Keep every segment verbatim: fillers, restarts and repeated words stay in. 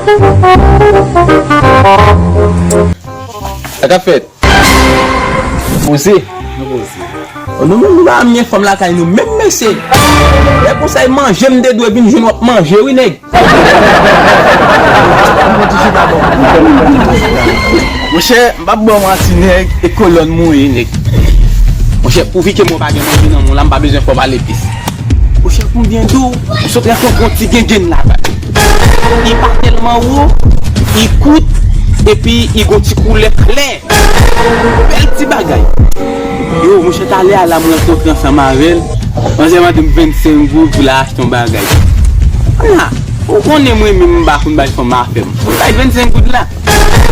Sa k ap fèt? Poze. Nou poze. Nou menm nou pa menm gen fanm lakay nou menm mesye. Lè konsa e manje m te dwe vin jwenn w ap manje wi nèg. Monchè, m p ap ba w manti nèg, e kolòn mwen ye nèg. Monchè, pouvi ke mwen pa gen manje nan men w la, m pa bezwen fè w pale plis. Monchè, konbyen do, m sot rankontre yon ti gengenn la. Li pa tèlman wo, li kout, epi li gon ti koulè klè. Bèl ti bagay. Yo, monchè, talè a la, m rankontre ansanm avè l. Manzè mande m vennsenk goud pou l achte yon bagay. Ala, ou konnen mwen menm m pa konn bay fanm afè m. Mwen bay vennsenk goud la.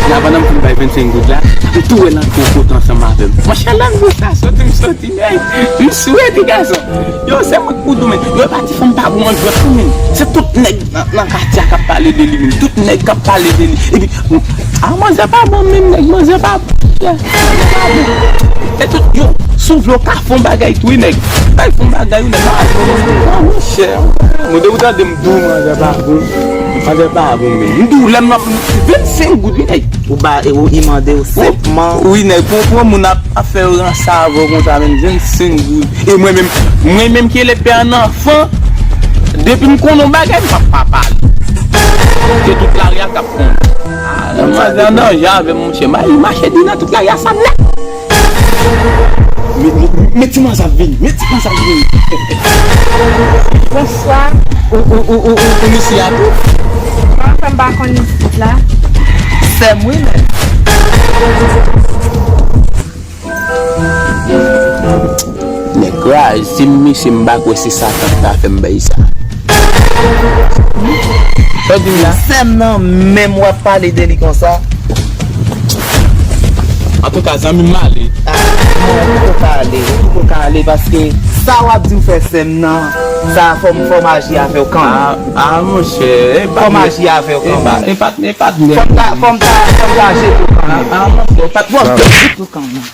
La pandan m fin bay vennsenk goud la, m tou wè l antre yon kote ansanm avè m. Monchè, lè m wè sa soti, m soti, men m swete gason. Yo, se mwen k pou di w, men. Yo, e pa ti fanm pa bon an jwèt, non, men. Se tout nèg nan, nan katye a k ap pale de li, men. Tout nèg k ap pale de li. Epi, a, manzè pa bon, menm nèg, manzè pa bon. Yeah. E tout, yo, si w vle w ka fè yon bagay tou, wi, nèg. Kay fè yon bagay, wi, nèg. A, monchè. Mwen te ou tande m di w, manzè pa bon. Manzè pa bon, men. M di w, lè m ap vennsenk goud, wi, nèg. Ou ba, e ou, li mande w senpman. Wi, nèg, pou, pou moun ap, ap fè ranse avè w konsa, menm vennsenk goud. E mwen menm, mwen menm ki rele pè an anfan, depi m konnen yon bagay, m p ap pa pale. Se tout lari a k ap konnen. A, manzè an danje avè m, monchè. M al mache di nan tout lari a sa nèt. Men, men, men ti manzè ap vini, men ti manzè ap vini. Bonswa. Ou, ou, ou, ou, ou, ou isi a tou? Non, frè m pa konn isit la. Sè m wi, men. Nèg kraze m, mesye, m pa kwè se Satan ki ta fè m bay sa. Sa w di m la? Sè m nan menm w ap pale de li konsa. Antouka, zanmi m ale. A, non, ou poko ka ale, ou poko ka ale, paske sa w ap di w fè sè m nan, sa fò m, fò m aji avè w kanmenm. A, a, monchè, e pa. Fò m aji avè w kanmenm. E pa, e pa, e pa. Fò m ta, fò m ta, fò m ta jete w kanmenm. A, a, monchè, e pa. Fò m ta jete w kanmenm.